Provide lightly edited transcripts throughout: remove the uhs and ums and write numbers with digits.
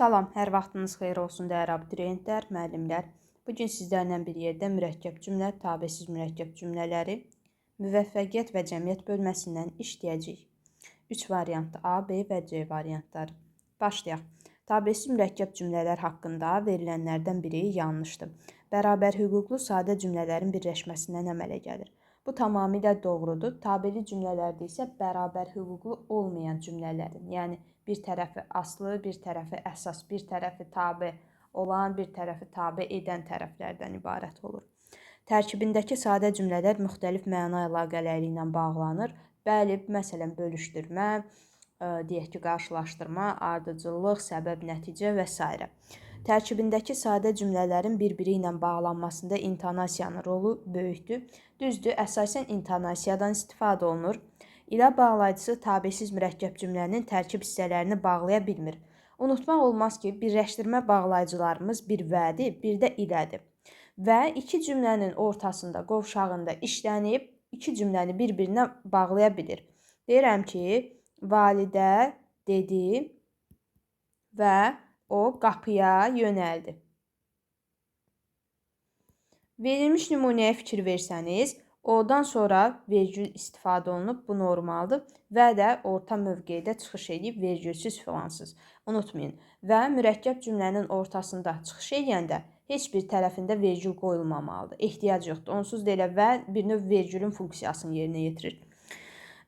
Salam, hər vaxtınız xeyir olsun dəyərli abituriyentlər, müəllimlər. Bu gün sizlərlə bir yerdə mürəkkəb cümlə, tabesiz mürəkkəb cümlələri müvəffəqiyyət və cəmiyyət bölməsindən işləyəcəyik. 3 variantlı A, B və C variantları. Başlayaq. Tabesiz mürəkkəb cümlələr haqqında verilənlərdən biri yanlışdır. Bərabər hüquqlu sadə cümlələrin birləşməsindən əmələ gəlir. Bu tamamilə doğrudur. Tabeli cümlələrdə isə bərabər hüquqlu olmayan cümlələrin, yəni bir tərəfi aslı, bir tərəfi əsas, bir tərəfi tabe olan, bir tərəfi tabe edən tərəflərdən ibarət olur. Tərkibindəki sadə cümlələr müxtəlif məna əlaqələri ilə bağlanır. Bəli, məsələn, bölüşdürmə, deyək ki, qarşılaşdırma, ardıcıllıq, səbəb, nəticə və s. Tərkibindəki sadə cümlələrin bir-biri ilə bağlanmasında intonasiyanın rolu böyükdür. Düzdür, əsasən intonasiyadan istifadə olunur. İlə bağlayıcısı tabesiz mürəkkəb cümlənin tərkib hissələrini bağlaya bilmir. Unutmaq olmaz ki, birləşdirmə bağlayıcılarımız bir vədir, bir də ilədir. Və iki cümlənin ortasında, qovşağında işlənib, iki cümləni bir-birinə bağlaya bilir. Deyirəm ki, validə dedi və o qapıya yönəldi. Verilmiş nümunəyə fikir versəniz, odan sonra vergül istifadə olunub, bu normaldır və də orta mövqedə çıxış edib vergülsüz filansız. Unutmayın. Və mürəkkəb cümlənin ortasında çıxış edəndə heç bir tərəfində vergül qoyulmamalıdır. Ehtiyac yoxdur. Onsuz da elə və bir növ vergülün funksiyasını yerinə yetirir.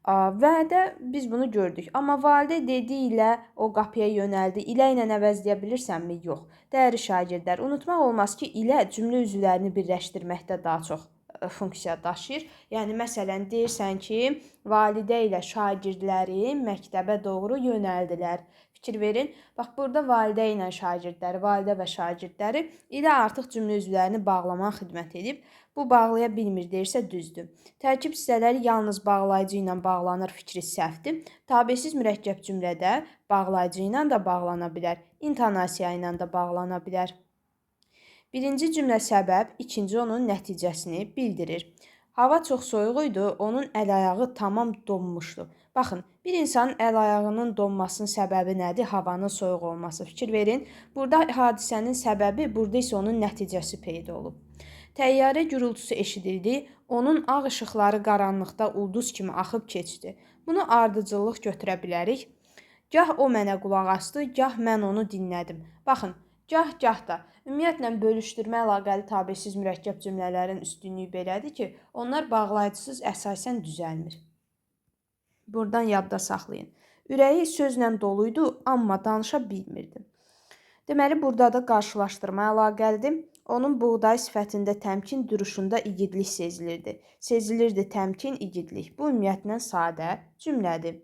Və də biz bunu gördük. Amma validə dedi ilə o qapıya yönəldi. İlə ilə əvəzləyə bilirsənmi? Yox. Dəyərli şagirdlər, unutmaq olmaz ki, ilə cümlə üzvlərini birləşdirməkdə daha çox funksiya daşıyır. Yəni məsələn deyirsən ki, validə ilə şagirdləri məktəbə doğru yönəldilər. Fikir verin. Bax burada validə ilə şagirdləri, validə və şagirdləri ilə artıq cümlə üzvlərini bağlamağa xidmət edib. Bu bağlaya bilmir deyirsə düzdür. Tərkib hissələri yalnız bağlayıcı ilə bağlanır fikri səhvdir. Tabesiz mürəkkəb cümlədə bağlayıcı ilə də bağlana bilər, intonasiya ilə də bağlana bilər. Birinci cümlə səbəb, ikinci onun nəticəsini bildirir. Hava çox soyuq idi, onun əl-ayağı tamam donmuşdu. Baxın, bir insanın əl-ayağının donmasının səbəbi nədir? Havanın soyuq olması. Fikir verin, burada hadisənin səbəbi, burada isə onun nəticəsi peyda olub. Təyyarə gürultusu eşidildi, onun ağ işıqları qaranlıqda ulduz kimi axıb keçdi. Bunu ardıcıllıq götürə bilərik. Gah o mənə qulaq asdı, gah mən onu dinlədim. Baxın, gah, gah da. Ümumiyyətlə, bölüşdürmə əlaqəli tabesiz mürəkkəb cümlələrin üstünlüyü belədir ki, onlar bağlayıcısız əsasən düzəlmir. Buradan yadda saxlayın. Ürəyi sözlə doluydu, amma danışa bilmirdi. Deməli, burada da qarşılaşdırma əlaqəlidir. Onun buğday sifətində təmkin, duruşunda igidlik sezilirdi. Sezilirdi təmkin, igidlik. Bu ümumiyyətlə sadə cümlədir.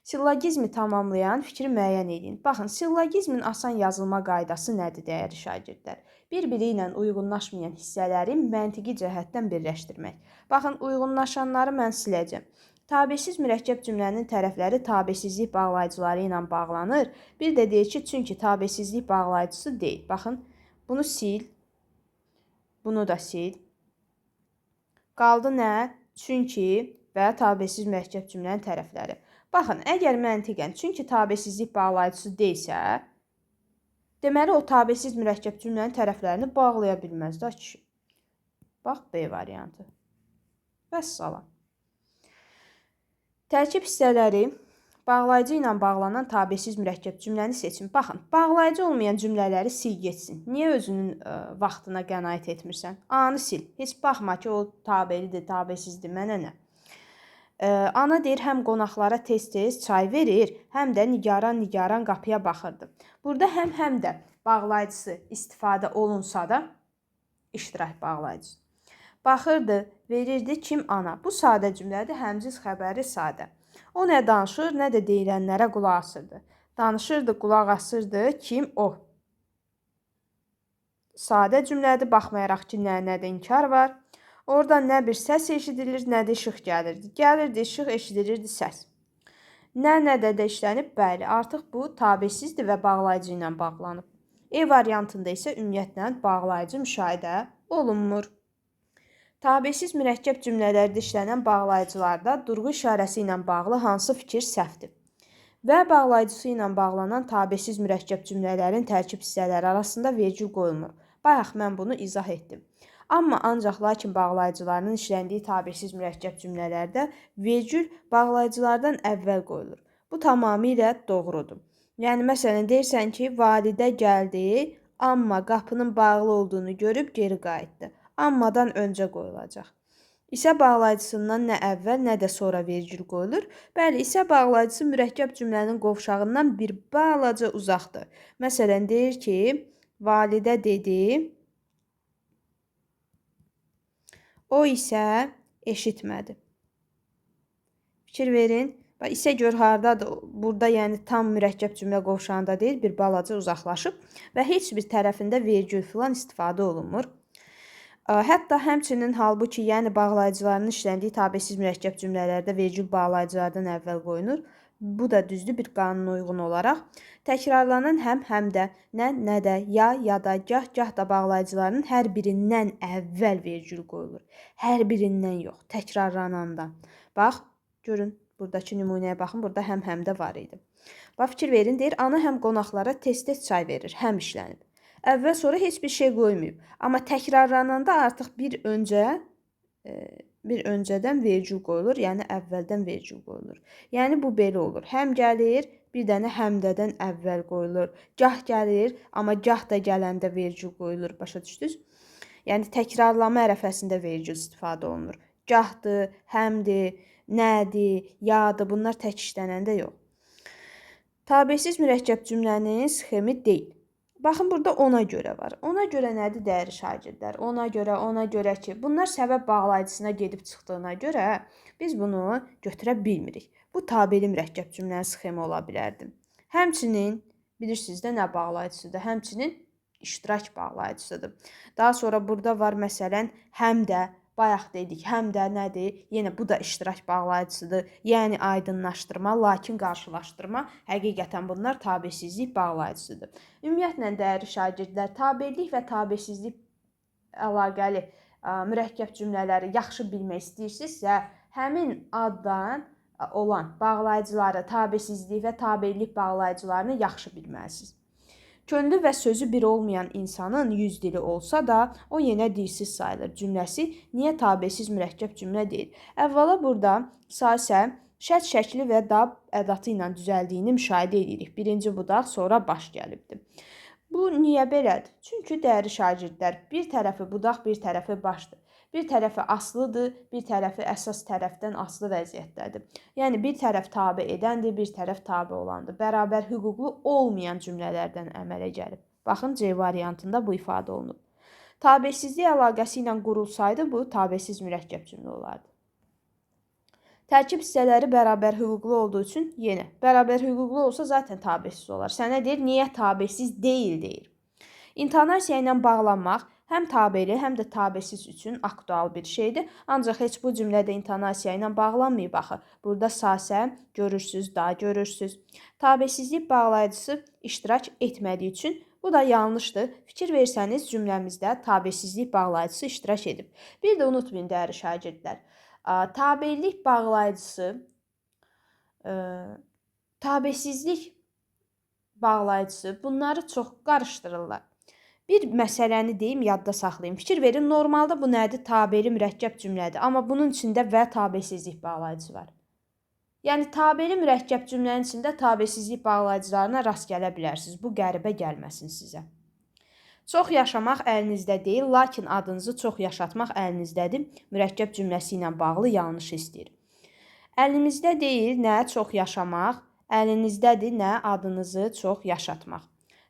Sillogizmi tamamlayan fikri müəyyən edin. Baxın, sillogizmin asan yazılma qaydası nədir, dəyərli şagirdlər? Bir-biri ilə uyğunlaşmayan hissələri məntiqi cəhətdən birləşdirmək. Baxın, uyğunlaşanları mən siləcəm. Tabesiz mürəkkəb cümlənin tərəfləri tabesizlik bağlayıcıları ilə bağlanır. Bir də deyir ki, çünki tabesizlik bağlayıcısı deyil. Baxın, bunu sil, bunu da sil. Qaldı nə? Çünki və tabesiz mürəkkəb cümlənin tərəfləri. Baxın, əgər məntiqən çünki tabesizlik bağlayıcısı deyilsə, deməli o tabesiz mürəkkəb cümlənin tərəflərini bağlaya bilməz də kişi. Bax, B variantı. Vəssalam. Tərkib hissələri bağlayıcı ilə bağlanan tabesiz mürəkkəb cümləni seçin. Baxın, bağlayıcı olmayan cümlələri sil getsin. Niyə özünün vaxtına qənaət etmirsən? A-nı sil. Heç baxma ki, o tabelidir, tabesizdir, mənə nə? Ana deyir, həm qonaqlara tez-tez çay verir, həm də nigaran-nigaran qapıya baxırdı. Burada həm, həm də bağlayıcısı istifadə olunsa da iştirak bağlayıcısı. Baxırdı, verirdi kim ana. Bu sadə cümlədir, həmziz xəbəri sadə. O nə danışır, nə də deyilənlərə qulaq asırdı. Danışırdı, qulaq asırdı, kim o. Sadə cümlədir, baxmayaraq ki, nə, nə də inkar var. Oradan nə bir səs eşidilir, nə də işıq gəlirdi. Gəlirdi işıq, eşidilirdi səs. Nə, nə də işlənib, bəli, artıq bu tabesizdir və bağlayıcı ilə bağlanıb. E variantında isə ümumiyyətlə bağlayıcı müşahidə olunmur. Tabesiz mürəkkəb cümlələrdə işlənən bağlayıcılarda durğu işarəsi ilə bağlı hansı fikir səhvdir? Və bağlayıcısı ilə bağlanan tabesiz mürəkkəb cümlələrin tərkib hissələri arasında vergül qoyulmur. Bayaq mən bunu izah etdim. Amma ancaq lakin bağlayıcılarının işləndiyi tabesiz mürəkkəb cümlələrdə vergül bağlayıcılardan əvvəl qoyulur. Bu tamamilə doğrudur. Yəni, məsələn, deyirsən ki, validə gəldi, amma qapının bağlı olduğunu görüb geri qayıtdı. Ammadan öncə qoyulacaq. İsə bağlayıcısından nə əvvəl, nə də sonra vergül qoyulur. Bəli, isə bağlayıcısı mürəkkəb cümlənin qovşağından bir balaca uzaqdır. Məsələn, deyir ki, validə dedi, o isə eşitmədi. Fikir verin. Bax, isə gör hardadır. Burada yəni tam mürəkkəb cümlə qovşağında deyil, bir balaca uzaqlaşıb və heç bir tərəfində vergül filan istifadə olunmur. Hətta həmçinin halbuki, yəni bağlayıcılarının işləndiyi tabesiz mürəkkəb cümlələrdə vergül bağlayıcılardan əvvəl qoyulur. Bu da düzdür bir qanuna uyğun olaraq. Təkrarlanan həm, həm də, nə, nə də, ya, ya da, gah, gah da bağlayıcılarının hər birindən əvvəl vergül qoyulur. Hər birindən yox, təkrarlanandan. Bax, görün, buradakı nümunəyə baxın, burada həm, həm də var idi. Bax, fikir verin, deyir, ana həm qonaqlara tez-tez çay verir, həm işlənib. Əvvəl sonra heç bir şey qoymayıb. Amma təkrarlananda artıq bir öncədən vergül qoyulur, yəni əvvəldən vergül qoyulur. Yəni bu belə olur. Həm gəlir, bir dənə həmdədən əvvəl qoyulur. Gah gəlir, amma gah da gələndə vergül qoyulur. Başa düşdünüz? Yəni təkrarlama ərəfəsində vergül istifadə olunur. Gahdır, həmdir, nədir, yadır, bunlar tək işlənəndə yox. Tabesiz mürəkkəb cümlənin sxemi deyil. Baxın, burada ona görə var. Ona görə nədir dəyərli şagirdlər? Ona görə, ona görə ki, bunlar səbəb bağlayıcısına gedib çıxdığına görə biz bunu götürə bilmirik. Bu tabeli mürəkkəb cümlənin sxemi ola bilərdi. Həmçinin, bilirsiniz də nə bağlayıcısıdır? Həmçinin iştirak bağlayıcısıdır. Daha sonra burada var məsələn, həm də, bayaq dedik, həm də nədir? Yenə bu da iştirak bağlayıcısıdır. Yəni aydınlaşdırma, lakin qarşılaşdırma. Həqiqətən bunlar tabesizlik bağlayıcısıdır. Ümumiyyətlə, dəyərli şagirdlər, tabelik və tabesizlik əlaqəli mürəkkəb cümlələri yaxşı bilmək istəyirsinizsə, həmin addan olan bağlayıcıları, tabesizlik və tabelik bağlayıcılarını yaxşı bilməlisiniz. Könlü və sözü bir olmayan insanın 100 dili olsa da, o yenə dilsiz sayılır. Cümləsi niyə tabesiz mürəkkəb cümlə deyil? Əvvəla burada sasə şərt şəkli və da ədatı ilə düzəldiyini müşahidə edirik. Birinci budaq, sonra baş gəlibdir. Bu niyə belədir? Çünki dəyərli şagirdlər, bir tərəfi budaq, bir tərəfi başdır. Bir tərəfi asılıdır, bir tərəfi əsas tərəfdən asılı vəziyyətdədir. Yəni, bir tərəf tabe edəndir, bir tərəf tabe olandır. Bərabər hüquqlu olmayan cümlələrdən əmələ gəlib. Baxın, C variantında bu ifadə olunub. Tabesizlik əlaqəsi ilə qurulsaydı, bu tabesiz mürəkkəb cümlə olardı. Tərkib hissələri bərabər hüquqlu olduğu üçün yenə bərabər hüquqlu olsa zaten tabesiz olar. Sənə deyir, niyə tabesiz deyil deyir. İntonasiya ilə bağlanmaq həm tabeli, həm də tabesiz üçün aktual bir şeydir. Ancaq heç bu cümlədə intonasiya ilə bağlanmayıb axı. Burada sasə görürsünüz, da görürsünüz. Tabesizlik bağlayıcısı iştirak etmədiyi üçün bu da yanlışdır. Fikir versəniz cümləmizdə tabesizlik bağlayıcısı iştirak edib. Bir də unutmayın dəyərli şagirdlər. Tabelik bağlayıcısı, tabesizlik bağlayıcısı bunları çox qarışdırırlar. Bir məsələni deyim, yadda saxlayın. Fikir verin, normalda bu nədir? Tabeli mürəkkəb cümlədir. Amma bunun içində və tabesizlik bağlayıcısı var. Yəni, tabeli mürəkkəb cümlənin içində tabesizlik bağlayıcılarına rast gələ bilərsiniz. Bu qəribə gəlməsin sizə. Çox yaşamaq əlinizdə deyil, lakin adınızı çox yaşatmaq əlinizdədir. Mürəkkəb cümləsi ilə bağlı yanlış istəyir. Əlimizdə deyil, nə çox yaşamaq, əlinizdədir, nə adınızı çox yaşatmaq.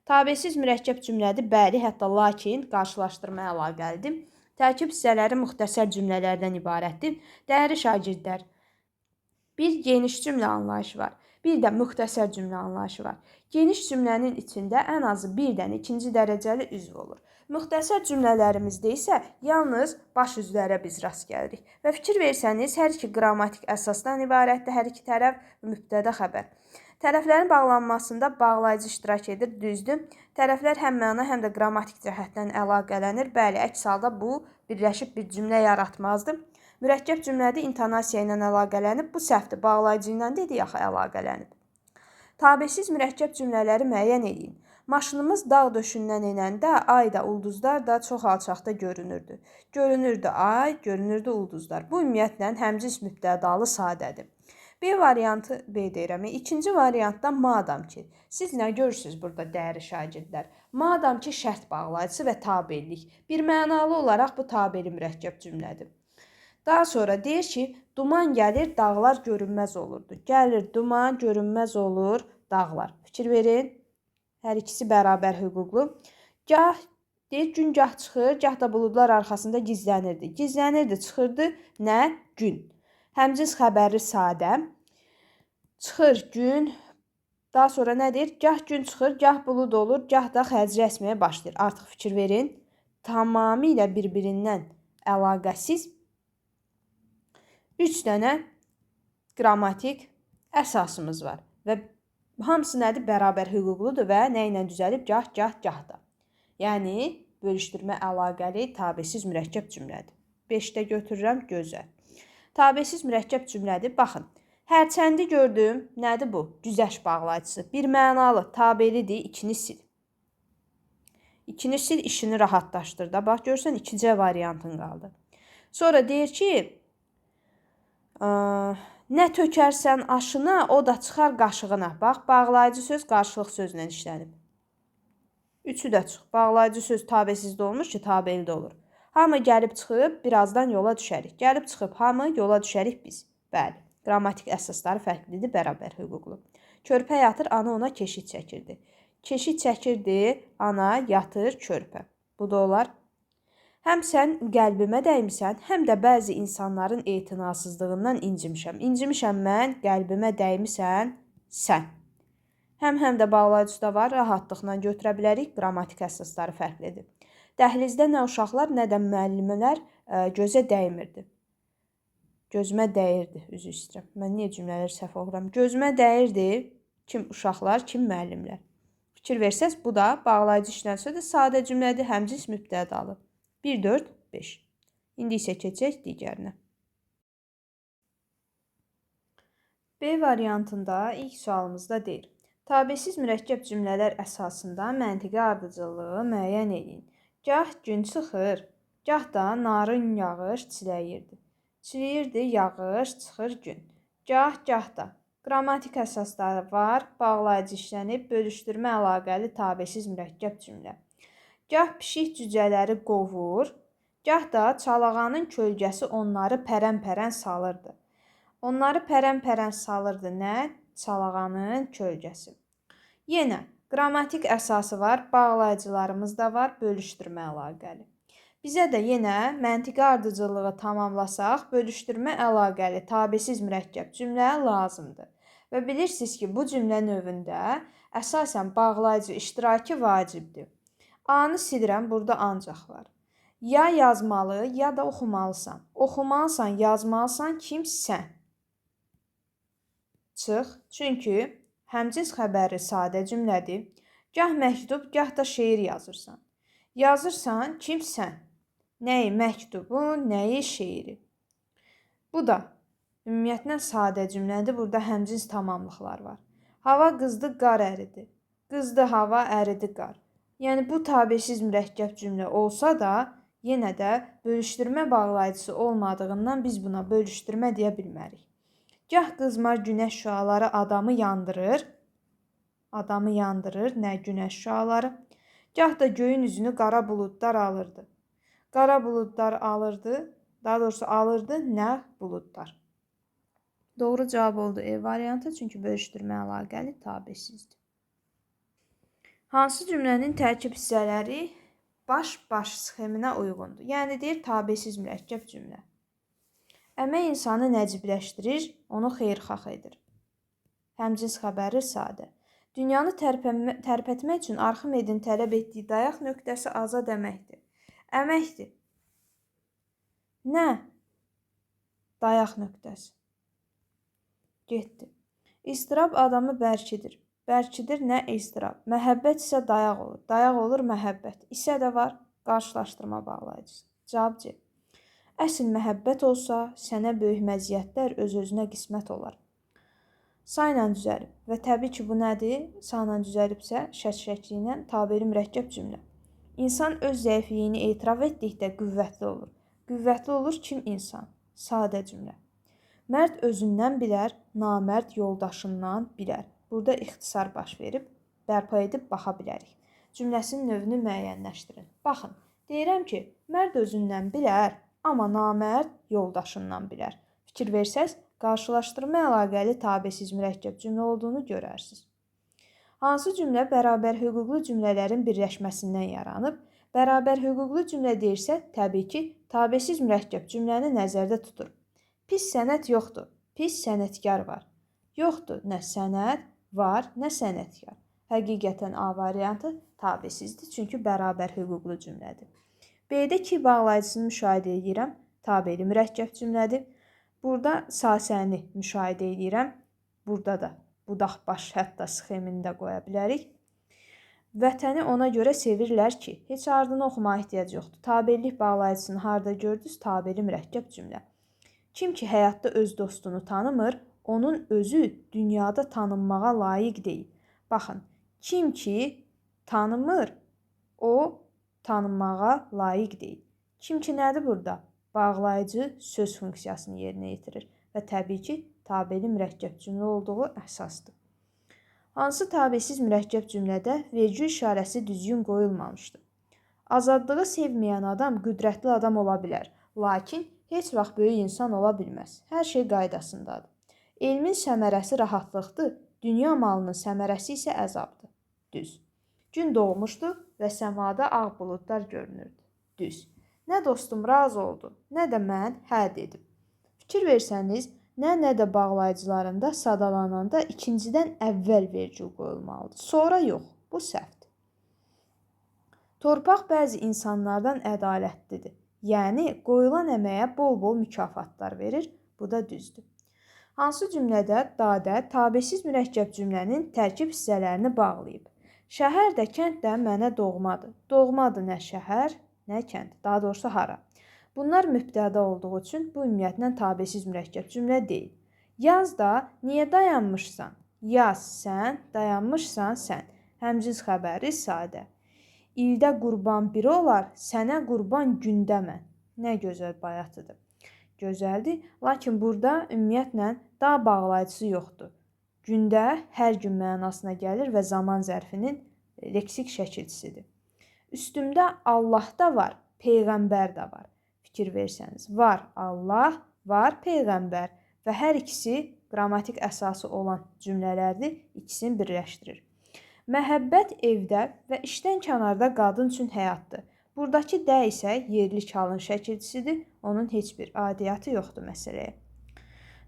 Tabesiz mürəkkəb cümlədir, bəli, hətta lakin qarşılaşdırma əlaqəlidir. Tərkib hissələri müxtəsər cümlələrdən ibarətdir. Dəyərli şagirdlər, bir geniş cümlə anlayışı var, bir də müxtəsər cümlə anlayışı var. Geniş cümlənin içində ən azı bir dənə ikinci dərəcəli üzv olur. Müxtəsər cümlələrimizdə isə yalnız baş üzvlərə biz rast gəlirik. Və fikir versəniz, hər iki qrammatik əsasdan ibarətdir, hər iki tərəf mübtəda xəbər. Tərəflərin bağlanmasında bağlayıcı iştirak edir, düzdür. Tərəflər həm məna, həm də qrammatik cəhətdən əlaqələnir. Bəli, əks halda bu birləşib bir cümlə yaratmazdı. Mürəkkəb cümlədə intonasiya ilə əlaqələnib, bu səhvdir, bağlayıcı ilə dedik axı əlaqələnib. Tabesiz mürəkkəb cümlələri müəyyən eləyin. Maşınımız dağ döşündən enəndə ay da, ulduzlar da çox alçaqda görünürdü. Görünürdü ay, görünürdü ulduzlar. Bu ümumiyyətlə həmcins mübtədalı sadədir. B variantı B deyirəm. İkinci variantda madam ki. Siz nə görürsünüz burada dəyərli şagirdlər? Madam ki şərt bağlayıcısı və tabelik. Bir mənalı olaraq bu tabeli mürəkkəb cümlədir. Daha sonra deyir ki, duman gəlir, dağlar görünməz olurdu. Gəlir duman, görünməz olur dağlar. Fikir verin. Hər ikisi bərabər hüquqlu. Gah deyir, gün gah çıxır, gah da buludlar arxasında gizlənirdi. Gizlənirdi, çıxırdı nə? Gün. Həmcins xəbərli sadə. Çıxır gün. Daha sonra nə deyir? Gah gün çıxır, gah bulud olur, gah da xəzri əsməyə başlayır. Artıq fikir verin. Tamamilə bir-birindən əlaqəsiz 3 dənə qrammatik əsasımız var və hamısı nədir? Bərabər hüquqludur və nə ilə düzəlib? Gah, gah, gah da. Yəni, bölüşdürmə əlaqəli tabesiz mürəkkəb cümlədir. 5-də götürürəm, gözəl. Tabesiz mürəkkəb cümlədir. Baxın, hərçəndi gördüm, nədir bu? Güzəşt bağlayıcısı. Bir mənalı, tabelidir, 2-ni sil. 2-ni sil, işini rahatlaşdır da. Bax, görürsən, 2C variantın qaldı. Sonra deyir ki, nə tökərsən aşına, o da çıxar qaşığına. Bax, bağlayıcı söz qarşılıq sözlə işlənib. Üçü də çıx. Bağlayıcı söz tabesizdə olmuş ki, tabelidə olur. Hamı gəlib çıxıb, birazdan yola düşərik. Gəlib çıxıb, hamı yola düşərik biz. Bəli, qrammatik əsasları fərqlidir, bərabər hüquqlu. Körpə yatır, ana ona keşik çəkirdi. Keşik çəkirdi, ana yatır, körpə. Bu da olar. Həm sən qəlbimə dəymisən, həm də bəzi insanların etinasızlığından incimişəm. İncimişəm mən, qəlbimə dəymisən sən. Həm də bağlayıcı da var, rahatlıqla götürə bilərik. Qrammatik əsasları fərqlidir. Dəhlizdə nə uşaqlar, nə də müəllimələr gözə dəymirdi. Gözümə dəyirdi, üzr istəyirəm. Mən niyə cümlələri səhv oxuram? Gözümə dəyirdi kim uşaqlar, kim müəllimlər. Fikir versəz, bu da bağlayıcı işlənsə də sadə cümlədir, həmcins mübtədalı. 1, 4, 5. İndi isə keçək digərinə. B variantında ilk sualımızda deyir. Tabesiz mürəkkəb cümlələr əsasında məntiqi ardıcıllığı müəyyən eləyin. Gah gün çıxır, gah da narın yağış çiləyirdi. Çiləyirdi yağış, çıxır gün. Gah, gah da. Qrammatik əsasları var, bağlayıcı işlənib, bölüşdürmə əlaqəli tabesiz mürəkkəb cümlə. Gah pişik cücələri qovur, gah da çalağanın kölgəsi onları pərən-pərən salırdı. Onları pərən-pərən salırdı nə? Çalağanın kölgəsi. Yenə qrammatik əsası var, bağlayıcılarımız da var, bölüşdürmə əlaqəli. Bizə də yenə məntiqi ardıcıllığı tamamlasaq, bölüşdürmə əlaqəli tabesiz mürəkkəb cümlə lazımdır. Və bilirsiniz ki, bu cümlə növündə əsasən bağlayıcı iştirakı vacibdir. A-nı silirəm, burada ancaq var. Ya yazmalı, ya da oxumalısan. Oxumalısan, yazmalısan, kim sən? Çıx. Çünki həmcins xəbəri sadə cümlədir. Gah məktub, gah da şeir yazırsan. Yazırsan, kim sən? Nəyi məktubu, nəyi şeiri? Bu da ümumiyyətlə sadə cümlədir. Burada həmcins tamamlıqlar var. Hava qızdı, qar əridi. Qızdı hava, əridi qar. Yəni bu tabesiz mürəkkəb cümlə olsa da, yenə də bölüşdürmə bağlayıcısı olmadığından biz buna bölüşdürmə deyə bilmərik. Gah qızmar günəş şüaları adamı yandırır. Adamı yandırır, nə günəş şüaları. Gah da göyün üzünü qara buludlar alırdı. Qara buludlar alırdı, daha doğrusu alırdı, nə buludlar. Doğru cavab oldu E variantı, çünki bölüşdürmə əlaqəli tabesizdir. Hansı cümlənin tərkib hissələri baş-baş sxeminə uyğundur? Yəni deyir, tabesiz mürəkkəb cümlə. Əmək insanı nəcibləşdirir, onu xeyirxah edir. Həmcins xəbəri sadə. Dünyanı tərpətmək üçün Arximedin tələb etdiyi dayaq nöqtəsi azad əməkdir. Əməkdir. Nə? Dayaq nöqtəsi. Getdi. İztirab adamı bərkidir. Bərkidir nə iztirab? Məhəbbət isə dayaq olur. Dayaq olur məhəbbət. İsə də var qarşılaşdırma bağlayıcısı. Cavab C. Əsl məhəbbət olsa, sənə böyük məziyyətlər öz-özünə qismət olar. Sayla düzəlib və təbii ki, bu nədir? Sayla düzəlibsə, şərt şəkli ilə tabeli mürəkkəb cümlə. İnsan öz zəifliyini etiraf etdikdə qüvvətli olur. Qüvvətli olur kim insan? Sadə cümlə. Mərd özündən bilər, namərd yoldaşından bilər. Burada ixtisar baş verib, bərpa edib baxa bilərik. Cümləsinin növünü müəyyənləşdirin. Baxın, deyirəm ki, mərd özündən bilər, amma namərd yoldaşından bilər. Fikir versəz, qarşılaşdırma əlaqəli tabesiz mürəkkəb cümlə olduğunu görərsiniz. Hansı cümlə bərabər hüquqlu cümlələrin birləşməsindən yaranıb? Bərabər hüquqlu cümlə deyirsə, təbii ki, tabesiz mürəkkəb cümləni nəzərdə tutur. Pis sənət yoxdur, pis sənətkar var. Yoxdur, nə sənət var, nə sənətkar. Həqiqətən A variantı tabesizdir, çünki bərabər hüquqlu cümlədir. B-də ki bağlayıcısını müşahidə edirəm, tabeli mürəkkəb cümlədir. Burada sasəni müşahidə edirəm. Burada da budaq baş hətta sxemini də qoya bilərik. Vətəni ona görə sevirlər ki, heç ardını oxumağa ehtiyac yoxdur. Tabelilik bağlayıcısını harda gördünüz? Tabeli mürəkkəb cümlə. Kim ki həyatda öz dostunu tanımır, onun özü dünyada tanınmağa layiq deyil. Baxın, kim ki tanımır, o tanınmağa layiq deyil. Kim ki nədir burada? Bağlayıcı söz funksiyasını yerinə yetirir və təbii ki, tabeli mürəkkəb cümlə olduğu əsasdır. Hansı tabesiz mürəkkəb cümlədə vergül işarəsi düzgün qoyulmamışdır? Azadlığı sevməyən adam qüdrətli adam ola bilər, lakin heç vaxt böyük insan ola bilməz. Hər şey qaydasındadır. Elmin səmərəsi rahatlıqdır, dünya malının səmərəsi isə əzabdır. Düz. Gün doğmuşdu və səmada ağ buludlar görünürdü. Düz. Nə dostum razı oldu, nə də mən hə dedim. Fikir versəniz, nə də bağlayıcılarında sadalananda ikincidən əvvəl vergül qoyulmalıdır. Sonra yox. Bu səhvdir. Torpaq bəzi insanlardan ədalətlidir. Yəni, qoyulan əməyə bol-bol mükafatlar verir. Bu da düzdür. Hansı cümlədə dadə tabesiz mürəkkəb cümlənin tərkib hissələrini bağlayıb? Şəhər də, kənd də mənə doğmadır. Doğmadır nə şəhər, nə kənd. Daha doğrusu hara? Bunlar mübtəda olduğu üçün bu ümumiyyətlə tabesiz mürəkkəb cümlə deyil. Yaz da niyə dayanmışsan? Yaz sən, dayanmışsan sən. Həmcins xəbəri sadə. İldə qurban biri olar, sənə qurban gündə mən. Nə gözəl bayatıdır. Gözəldir, lakin burada ümumiyyətlə da bağlayıcısı yoxdur. Gündə hər gün mənasına gəlir və zaman zərfinin leksik şəkilçisidir. Üstümdə Allah da var, peyğəmbər də var. Fikir versəniz, var Allah, var peyğəmbər və hər ikisi qrammatik əsası olan cümlələrdir, ikisini birləşdirir. Məhəbbət evdə və işdən kənarda qadın üçün həyatdır. Buradakı də isə yerli halın şəkilçisidir, onun heç bir aidiyyatı yoxdur məsələyə.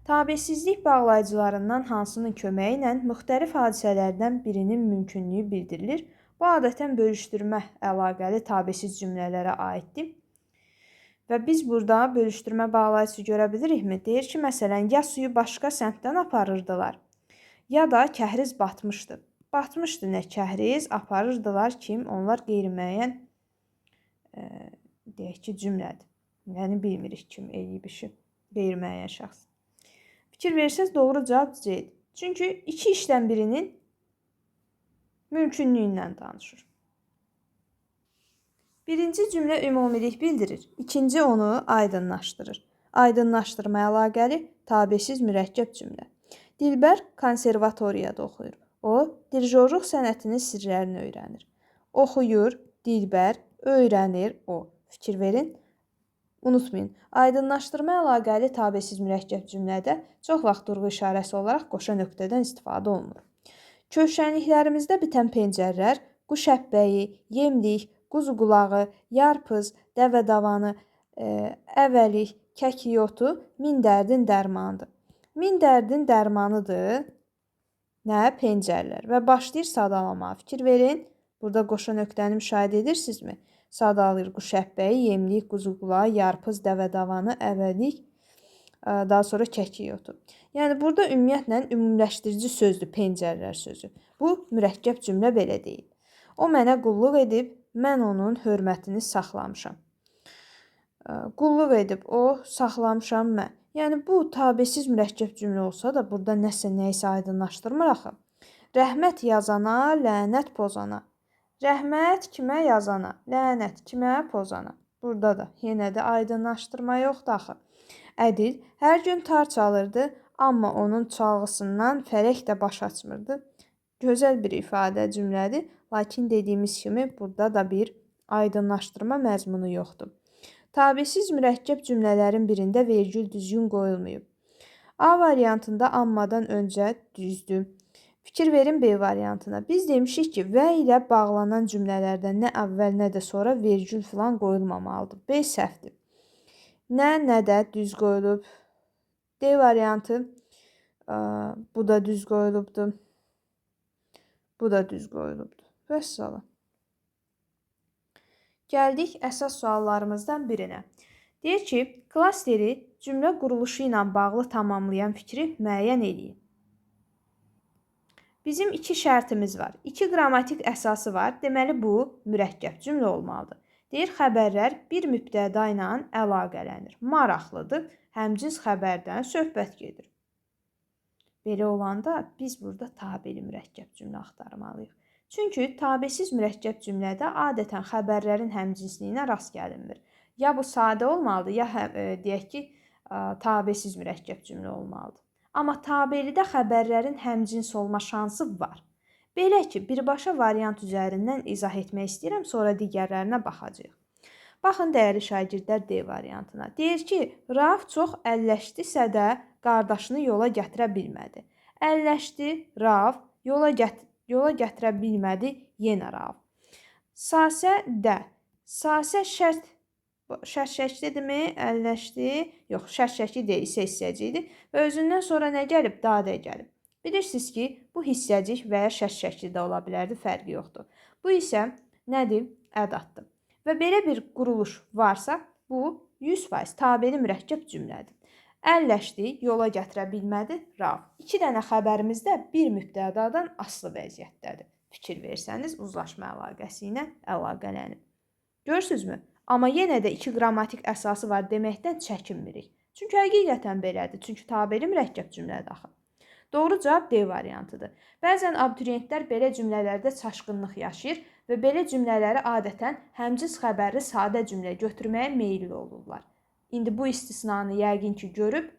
Tabesizlik bağlayıcılarından hansının köməyi ilə müxtəlif hadisələrdən birinin mümkünlüyü bildirilir. Bu adətən bölüşdürmə əlaqəli tabesiz cümlələrə aiddir. Və biz burada bölüşdürmə bağlayıcısı görə bilirikmi? Deyir ki, məsələn, ya suyu başqa səmtdən aparırdılar, ya da kəhriz batmışdı. Batmışdı nə kəhriz, aparırdılar kim? Onlar qeyri-müəyyən deyək ki, cümlədir. Yəni, bilmirik kim eləyib işi, qeyri-müəyyən şəxs. Fikir verirsəniz, doğru cavab C-dir. Çünki iki işdən birinin mümkünlüyündən danışır. Birinci cümlə ümumilik bildirir, ikinci onu aydınlaşdırır. Aydınlaşdırma əlaqəli tabesiz mürəkkəb cümlə. Dilbər konservatoriyada oxuyur. O, dirijorluq sənətinin sirlərini öyrənir. Oxuyur, Dilbər, öyrənir o. Fikir verin. Unutmayın, aydınlaşdırma əlaqəli tabesiz mürəkkəb cümlədə çox vaxt durğu işarəsi olaraq qoşa nöqtədən istifadə olunur. Kövşənliklərimizdə bitən pencərlər, quş əpbəyi, yemlik, quzu qulağı, yarpız, dəvə davanı, əvəlik, kəkiyotu min dərdin dərmanıdır. Min dərdin dərmanıdır nə? Pencərlər. Və başlayır sadalamağa. Fikir verin, burada qoşa nöqtəni müşahidə edirsinizmi? Sadalayır quş əpbəyi, yemlik, quzu qulağı, yarpız, dəvə davanı, əvəlik, daha sonra kəkiyotu. Yəni, burada ümumiyyətlə ümumiləşdirici sözdür, pencərlər sözü. Bu, mürəkkəb cümlə belə deyil. O mənə qulluq edib, mən onun hörmətini saxlamışam. Qulluq edib, o, saxlamışam mən. Yəni, bu tabesiz mürəkkəb cümlə olsa da burada nəsə nəyisə aydınlaşdırmır axı. Rəhmət yazana, lənət pozana. Rəhmət kimə yazana, lənət kimə pozana. Burada da yenə də aydınlaşdırma yoxdur axı. Ədil hər gün tar çalırdı, amma onun çalğısından fərək də baş açmırdı. Gözəl bir ifadə cümlədir, lakin dediyimiz kimi burada da bir aydınlaşdırma məzmunu yoxdur. Tabesiz mürəkkəb cümlələrin birində vergül düzgün qoyulmayıb. A variantında ammadan öncə düzdür. Fikir verin B variantına. Biz demişik ki, və ilə bağlanan cümlələrdə nə əvvəl, nə də sonra vergül filan qoyulmamalıdır. B səhvdir. Nə, nə də düz qoyulub. D variantı, bu da düz qoyulubdur. Bu da düz qoyulubdur. Vəssalam. Gəldik əsas suallarımızdan birinə. Deyir ki, klasteri cümlə quruluşu ilə bağlı tamamlayan fikri müəyyən eləyin. Bizim iki şərtimiz var. İki qrammatik əsası var. Deməli, bu mürəkkəb cümlə olmalıdır. Deyir, xəbərlər bir mübtəda ilə əlaqələnir. Maraqlıdır. Həmcins xəbərdən söhbət gedir. Belə olanda biz burada tabeli mürəkkəb cümlə axtarmalıyıq. Çünki tabesiz mürəkkəb cümlədə adətən xəbərlərin həmcinsliyinə rast gəlinmir. Ya bu sadə olmalıdır, ya deyək ki, tabesiz mürəkkəb cümlə olmalıdır. Amma tabelidə xəbərlərin həmcins olma şansı var. Belə ki, birbaşa variant üzərindən izah etmək istəyirəm, sonra digərlərinə baxacağıq. Baxın, dəyərli şagirdlər, D variantına. Deyir ki, Rauf çox əlləşdisə də qardaşını yola gətirə bilmədi. Əlləşdi, Rauf, yola gətirə bilmədi, yenə Rauf. Sasə də. Sasə şərt şəklidirmi? Əlləşdi. Yox, şərt şəkli deyil, isə hissəcikdir. Və özündən sonra nə gəlib? Dadə gəlib. Bilirsiniz ki, bu hissəcik və ya şərt şəkli də ola bilərdi, fərqi yoxdur. Bu isə nədir? Ədatdır. Və belə bir quruluş varsa, bu 100% tabeli mürəkkəb cümlədir. Əlləşdi, yola gətirə bilmədi, Rauf. İki dənə xəbərimiz də bir mübtədadan asılı vəziyyətdədir. Fikir versəniz, uzlaşma əlaqəsi ilə əlaqələnib. Görürsünüzmü? Amma yenə də iki qrammatik əsası var deməkdən çəkinmirik. Çünki həqiqətən belədir. Çünki tabeli mürəkkəb cümlədir axı. Doğru cavab D variantıdır. Bəzən abituriyentlər belə cümlələrdə çaşqınlıq yaşayır və belə cümlələri adətən həmcins xəbərli sadə cümlə götürməyə meyilli olurlar. İndi bu istisnanı yəqin ki, görüb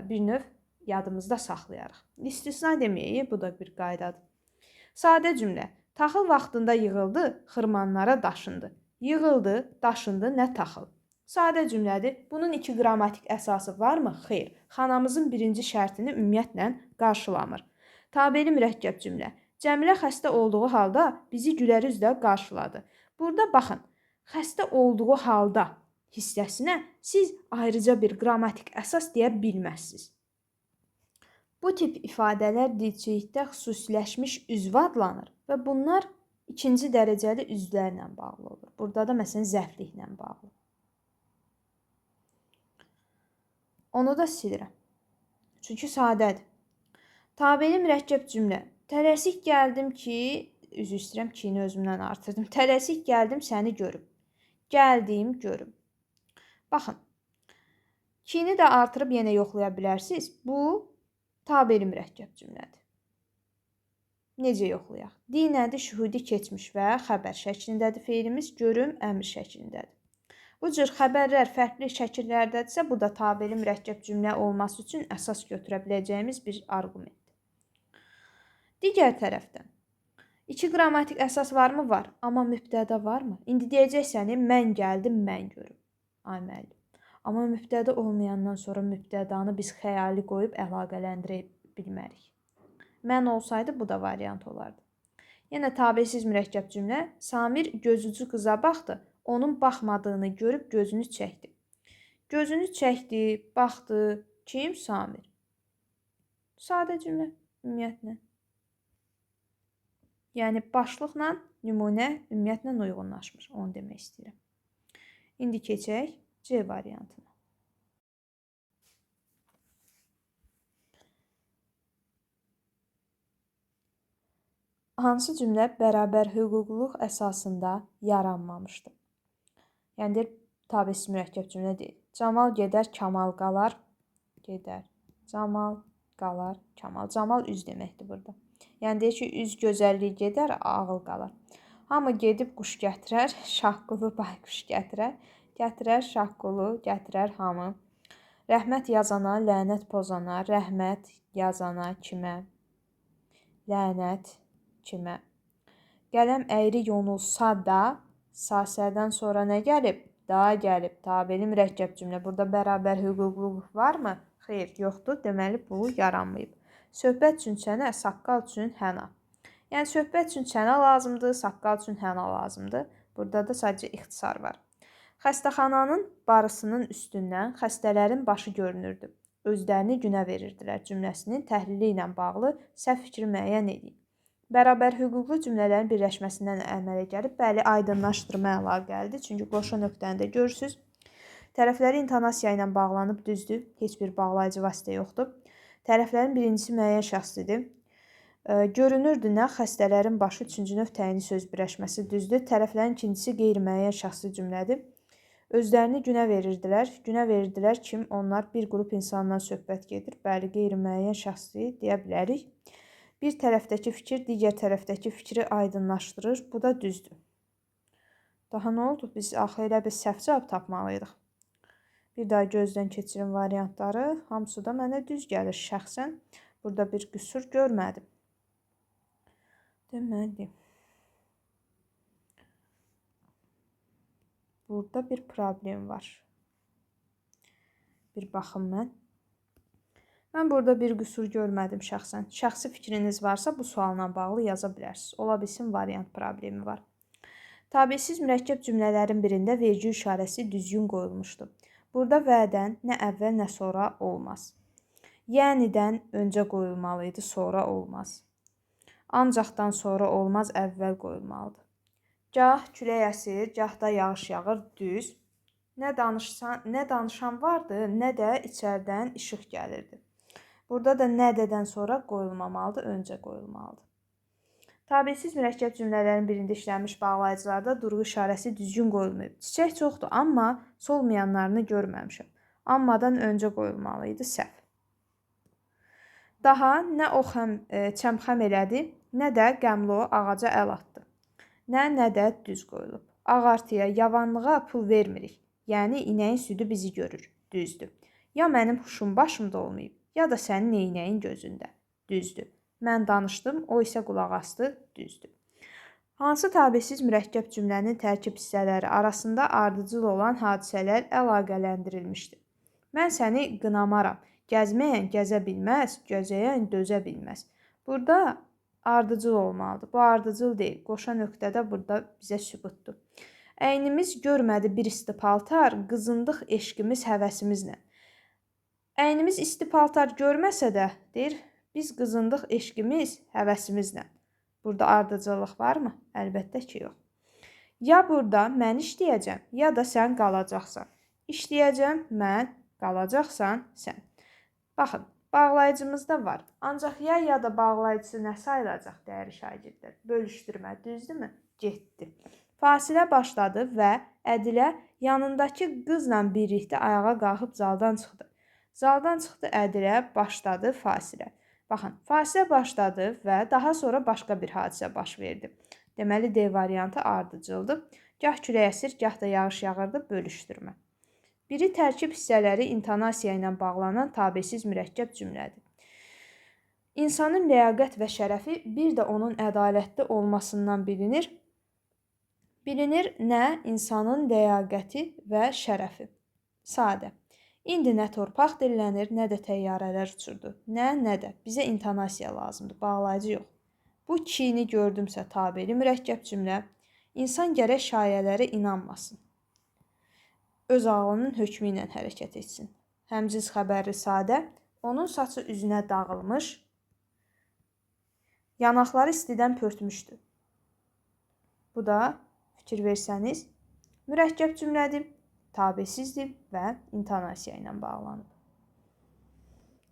bir növ yadımızda saxlayarıq. İstisna deməyək, bu da bir qaydadır. Sadə cümlə. Taxıl vaxtında yığıldı, xırmanlara daşındı. Yığıldı, daşındı, nə taxıl? Sadə cümlədir. Bunun iki qrammatik əsası varmı? Xeyr. Xanamızın birinci şərtini ümumiyyətlə qarşılamır. Tabeli mürəkkəb cümlə. Cəmilə xəstə olduğu halda bizi gülərüzlə qarşıladı. Burada baxın, xəstə olduğu halda hissəsinə siz ayrıca bir qrammatik əsas deyə bilməzsiniz. Bu tip ifadələr dilçilikdə xüsusiləşmiş üzv adlanır və bunlar ikinci dərəcəli üzvlərlə bağlı olur. Burada da məsələn zərfliklə bağlı. Onu da silirəm. Çünki sadədir. Tabeli mürəkkəb cümlə. Tələsik gəldim ki, üzr istəyirəm, kini özümdən artırdım. Tələsik gəldim səni görüm. Gəldim görüm. Baxın, kini də artırıb yenə yoxlaya bilərsiniz. Bu, tabeli mürəkkəb cümlədir. Necə yoxlayaq? Di nədir? Şühudi keçmiş və xəbər şəklindədir feilimiz, görüm əmr şəklindədir. Bu cür xəbərlər fərqli şəkillərdədirsə, bu da tabeli mürəkkəb cümlə olması üçün əsas götürə biləcəyimiz bir arqumentdir. Digər tərəfdən, iki qrammatik əsas varmı? Var. Amma mübtəda varmı? İndi deyəcəksən, mən gəldim, mən görüm. Ay müəllim. Amma mübtəda olmayandan sonra mübtədanı biz xəyali qoyub əlaqələndirə bilmərik. Mən olsaydı bu da variant olardı. Yenə tabesiz mürəkkəb cümlə. Samir gözücü qıza baxdı. Onun baxmadığını görüb gözünü çəkdi. Gözünü çəkdi, baxdı. Kim? Samir. Sadə cümlə ümumiyyətlə. Yəni başlıqla nümunə ümumiyyətlə uyğunlaşmır. Onu demək istəyirəm. İndi keçək C variantına. Hansı cümlə bərabər hüquqluluq əsasında yaranmamışdır? Yəni deyir, tabesiz mürəkkəb cümlə deyil. Camal gedər, Kamal qalar. Gedər camal, qalar kamal. Camal üz deməkdir burada. Yəni deyir ki, üz gözəlliyi gedər, ağıl qalar. Hamı gedib quş gətirər, şaqqulu bayquş gətirər. Gətirər şaqqulu, gətirər hamı. Rəhmət yazana, lənət pozana, rəhmət yazana kimə? Lənət kimə? Qələm əyri yonulsa da, sasədən sonra nə gəlib? Da gəlib. Tabeli mürəkkəb cümlə. Burada bərabər hüquqluluq varmı? Xeyr, yoxdur. Deməli, bu yaranmayıb. Söhbət üçün çənə, saqqal üçün həna. Yəni, söhbət üçün çənə lazımdır, saqqal üçün həna lazımdır. Burada da sadəcə ixtisar var. Xəstəxananın barısının üstündən xəstələrin başı görünürdü. Özlərini günə verirdilər cümləsinin təhlili ilə bağlı səhv fikri müəyyən edin. Bərabər hüquqlu cümlələrin birləşməsindən əmələ gəlib. Bəli, aydınlaşdırma əlaqəlidir. Çünki qoşa nöqtəni də görürsünüz. Tərəfləri intonasiya ilə bağlanıb, düzdür. Heç bir bağlayıcı vasitə yoxdur. Tərəflərin birincisi müəyyən şəxsdir. Görünürdü nə? Xəstələrin başı üçüncü növ təyini söz birləşməsi düzdür. Tərəflərin ikincisi qeyri-müəyyən şəxsi cümlədir. Özlərini günə verirdilər. Günə verirdilər kim? Onlar bir qrup insandan söhbət gedir. Bəli, qeyri-müəyyən şəxsi deyə bilərik. Bir tərəfdəki fikir digər tərəfdəki fikri aydınlaşdırır. Bu da düzdür. Daha nə oldu? Biz axı elə bir səhv cavab tapmalıydıq. Bir daha gözdən keçirin variantları. Hamısı da mənə düz gəlir şəxsən. Burada bir qüsur görmədim. Deməli, burada bir problem var. Bir baxım mən. Mən burada bir qüsur görmədim şəxsən. Şəxsi fikriniz varsa bu sualla bağlı yaza bilərsiniz. Ola bilsin variant problemi var. Tabesiz mürəkkəb cümlələrin birində vergül işarəsi düzgün qoyulmuşdu. Burada vədən nə əvvəl, nə sonra olmaz. Yənidən öncə qoyulmalı idi, sonra olmaz. Ancaqdan sonra olmaz, əvvəl qoyulmalıdır. Gah külək əsir, gah da yağış yağır, düz. Nə danışan vardı, nə də içərdən işıq gəlirdi. Burada da nə dədən sonra qoyulmamalıdır, öncə qoyulmalıdır. Tabesiz mürəkkəb cümlələrin birində işlənmiş bağlayıcılarda durğu işarəsi düzgün qoyulmayıb. Çiçək çoxdur, amma solmayanlarını görməmişəm. Ammadan öncə qoyulmalı idi, səhv. Daha nə o çəmxəm elədi, nə də qəmli o ağaca əl atdı. Nə, nə də düz qoyulub. Ağartıya, yavanlığa pul vermirik. Yəni, inəyin südü bizi görür. Düzdür. Ya mənim huşum başımda olmayıb, ya da sənin eynəyin gözündə. Düzdür. Mən danışdım, o isə qulaq asdı. Düzdür. Hansı tabesiz mürəkkəb cümlənin tərkib hissələri arasında ardıcıl olan hadisələr əlaqələndirilmişdir? Mən səni qınamaram. Gəzməyən gəzə bilməz, gözəyən dözə bilməz. Burada ardıcıl olmalıdır. Bu ardıcıl deyil. Qoşa nöqtədə burada bizə sübutdur. Əynimiz görmədi bir isti paltar, qızındıq eşqimiz həvəsimizlə. Əynimiz isti paltar görməsə də, deyir, biz qızındıq eşqimiz həvəsimizlə. Burada ardıcıllıq varmı? Əlbəttə ki, yox. Ya burada mən işləyəcəm, ya da sən qalacaqsan. İşləyəcəm, mən, qalacaqsan, sən. Baxın, bağlayıcımızda var. Ancaq ya ya da bağlayıcısı nə sayılacaq, dəyərli şagirdlər? Bölüşdürmə, düzdürmü? Getdi. Fasilə başladı və Ədilə yanındakı qızla birlikdə ayağa qalxıb zaldan çıxdı. Zaldan çıxdı Ədilə, başladı fasilə. Baxın, fasilə başladı və daha sonra başqa bir hadisə baş verdi. Deməli, D variantı ardıcıldır. Gah külək əsir, gah da yağış yağırdı, bölüşdürmə. Biri tərkib hissələri intonasiya ilə bağlanan tabesiz mürəkkəb cümlədir. İnsanın ləyaqət və şərəfi bir də onun ədalətli olmasından bilinir. Bilinir nə? İnsanın ləyaqəti və şərəfi. Sadə. İndi nə torpaq dillənir, nə də təyyarələr uçurdu. Nə, nə də. Bizə intonasiya lazımdır, bağlayıcı yox. Bu kini gördümsə tabeli mürəkkəb cümlə. İnsan gərək şayələrə inanmasın. Öz ağlının hökmü ilə hərəkət etsin. Həmcins xəbərli sadə, onun saçı üzünə dağılmış, yanaqları istidən pörtmüşdü. Bu da, fikir versəniz, mürəkkəb cümlədir, tabesizdir və intonasiya ilə bağlanıb.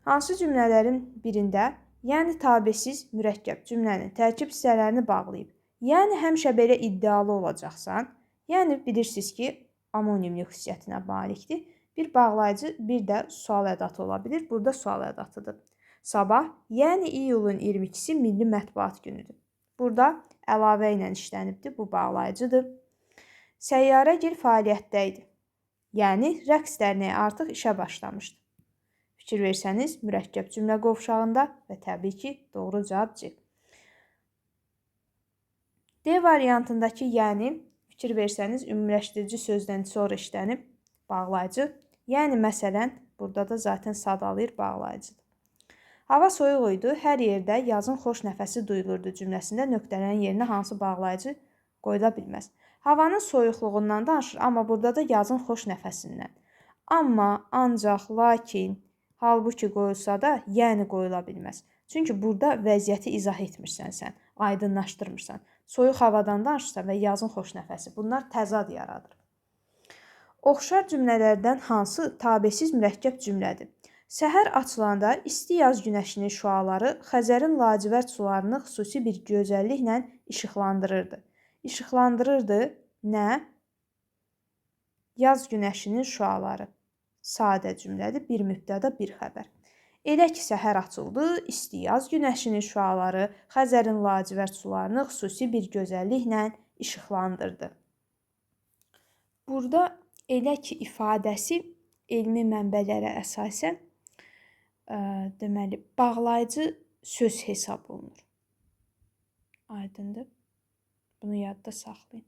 Hansı cümlələrin birində, yəni tabesiz mürəkkəb cümlənin tərkib hissələrini bağlayıb, yəni həmişə belə iddialı olacaqsan, yəni bilirsiniz ki, amonimlik xüsusiyyətinə malikdir. Bir bağlayıcı, bir də sual ədatı ola bilir. Burada sual ədatıdır. Sabah, yəni iyulun 22-si Milli Mətbuat Günüdür. Burada əlavə ilə işlənibdir. Bu bağlayıcıdır. Səyyarəgil fəaliyyətdə idi. Yəni rəqs dərnəyi artıq işə başlamışdı. Fikir versəniz, mürəkkəb cümlə qovşağında və təbii ki, doğru cavab C. D variantındakı yəni, fikir versəniz, ümumiləşdirici sözdən sonra işlənib bağlayıcı. Yəni, məsələn, burada da zaten sadalayır bağlayıcıdır. Hava soyuq idi, hər yerdə yazın xoş nəfəsi duyulurdu cümləsində nöqtələrin yerinə hansı bağlayıcı qoyula bilməz. Havanın soyuqluğundan danışır, amma burada da yazın xoş nəfəsindən. Amma, ancaq, lakin, halbuki qoyulsa da, yəni qoyula bilməz. Çünki burada vəziyyəti izah etmirsən sən, aydınlaşdırmırsan. Soyuq havadan danışırsan və yazın xoş nəfəsi. Bunlar təzad yaradır. Oxşar cümlələrdən hansı tabesiz mürəkkəb cümlədir? Səhər açılanda isti yaz günəşinin şüaları Xəzərin lacivərd sularını xüsusi bir gözəlliklə işıqlandırırdı. İşıqlandırırdı nə? Yaz günəşinin şüaları. Sadə cümlədir, bir mübtəda, bir xəbər. Elə ki, səhər açıldı, isti yaz günəşinin şüaları Xəzərin lacivərd sularını xüsusi bir gözəlliklə işıqlandırdı. Burada elə ki ifadəsi elmi mənbələrə əsasən deməli, bağlayıcı söz hesab olunur. Aydındır? Bunu yadda saxlayın.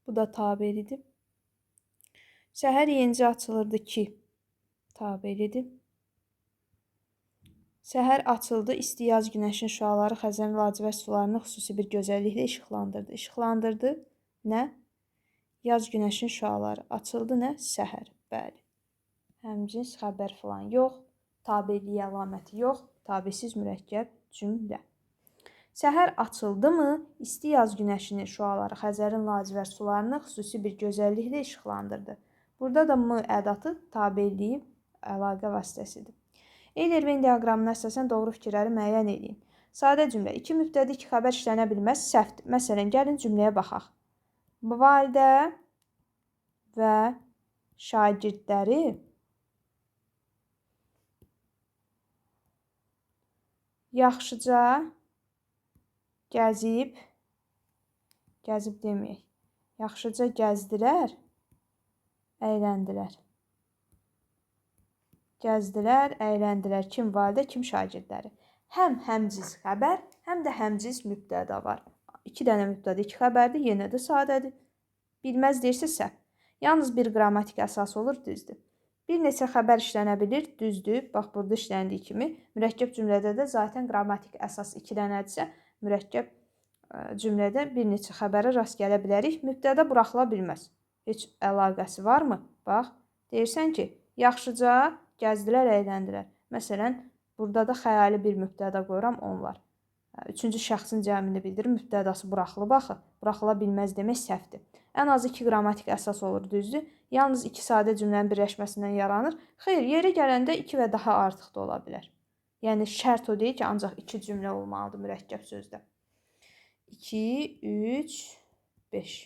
Bu da tabelidir. Səhər yenicə açılırdı ki, tabelidir. Səhər açıldı, isti yaz günəşin şüaları Xəzərin lacivərd sularını xüsusi bir gözəlliklə işıqlandırdı. İşıqlandırdı nə? Yaz günəşin şüaları. Açıldı nə? Səhər. Bəli. Həmcins xəbər filan yox, tabelilik əlaməti yox, tabesiz mürəkkəb cümlə. Səhər açıldı mı, isti yaz günəşinin şüaları Xəzərin lacivərd sularını xüsusi bir gözəlliklə işıqlandırdı. Burada da m ədatı tabeliyib əlaqə vasitəsidir. Euler-Venn diaqramına əsasən doğru fikirləri müəyyən edin. Sadə cümlə. İki mübtəda, iki xəbər işlənə bilməz, səhvdir. Məsələn, gəlin cümləyə baxaq. Validə və şagirdləri yaxşıca gəzib, gəzib deməyək, yaxşıca gəzdilər, əyləndilər. Gəzdilər, əyləndilər. Kim validə, kim şagirdləri. Həm həmcins xəbər, həm də həmcins mübtəda var. İki dənə mübtəda, iki xəbərdir, yenə də sadədir. Bilməz deyirsə səhv. Yalnız bir qrammatik əsas olur, düzdür. Bir neçə xəbər işlənə bilir, düzdür. Bax, burada işləndiyi kimi. Mürəkkəb cümlədə də zaten qrammatik əsas iki dənədirsə, mürəkkəb cümlədə bir neçə xəbərə rast gələ bilərik. Mübtəda buraxıla bilməz. Heç əlaqəsi varmı? Bax, deyirsən ki, yaxşıca gəzdilər, əyləndilər. Məsələn, burada da xəyali bir mübtəda qoyuram, onlar. Üçüncü şəxsin cəmini bildirir, mübtədası buraxılıb axı. Buraxıla bilməz demək səhvdir. Ən azı iki qrammatik əsas olur, düzdür. Yalnız iki sadə cümlənin birləşməsindən yaranır. Xeyr, yeri gələndə iki və daha artıq da ola bilər. Yəni, şərt o deyil ki, ancaq iki cümlə olmalıdır mürəkkəb sözdə. 2, 3, 5.